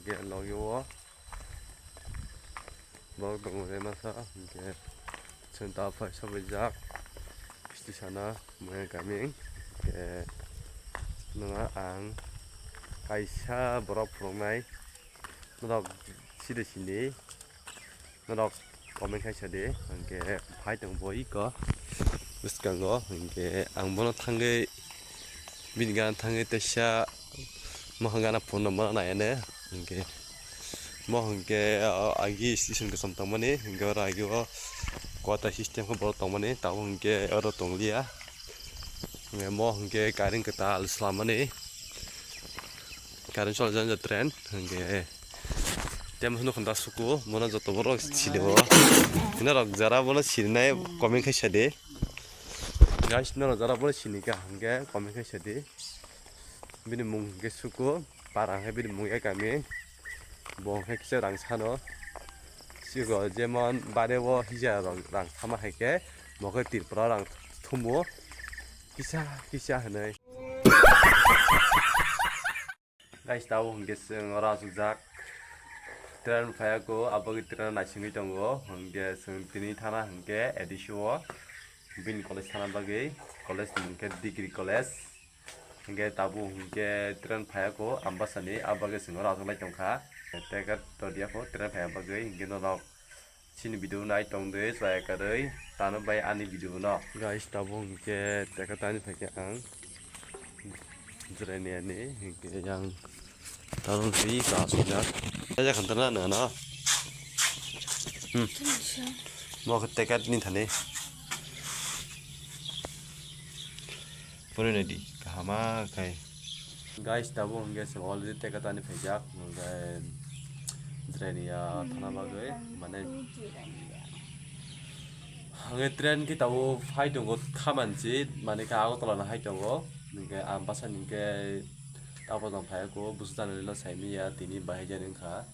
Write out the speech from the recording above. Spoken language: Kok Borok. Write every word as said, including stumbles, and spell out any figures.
Logi o borok tongo je masa, hingke chwng ta phai sobaijak station o, maya kami, hingke nwng ang kaisa borok phunuknai, norok side sini. Norok comment khai sadi, hingke phai tong bo iko bwskango, hingke ang bono thangwi bini gana thangwi teisa mohon gana phone number nai ane, hingke mo hingke, o, agi station kosom tongmani, hingke oro agi o kota system khe borok tongmani, tabuk hingke oro tongliya, hingke mo hingke current kwtal swlamani. Current choli jani je train, hingke temo hwnwi khonda suku, bono joto borok sini o. Hwnwi rok jara bono sininai comment khai sadi. Guys, norok jara bono sinika hingke comment khai sadi. Bini mung hingke suku, para hingke bini mung ya kami. Bo hingke kisa rang sano. Siko jemon bare o hija rok rang sama haike, bo khe Tripura rang thumo. Kisa kisa hwnwi. Guys, tabuk hingke chwng oro achukjak. Train phaiya ko, abo ke train naisingwi tongo. Hingke chwng tini thana hingke A D C o. Bini college thana bagwi, college ni hingke degree college. Hingke tabuk hingke train phaiya ko, Ambasani, abo ke chwng oro achuklai tongkha. Ticket rwdiya ko, train phaiya bagwi, hingke norok chini video nai tongdoi, chaya karwi tano bai ani video no. Guys, tabuk hingke teka tani phaikhe ang Jirania ni hingke yang tano ri ka sujak. Aja khantana na na. Hmm. Mo ke teka ni thani. Puri nadi kahama khai. Guys, tabuk hingke chwng already teka tani phaijak, hingke Jirania thana bagwi, mane, hingke train khe tabuk phai tongo, thamansi, mane, khe Agartala no hai tongo, hingke ang bwsani hingke tabuk jang phai ko, busu janani no saimanya, tini bahai jani wngkha.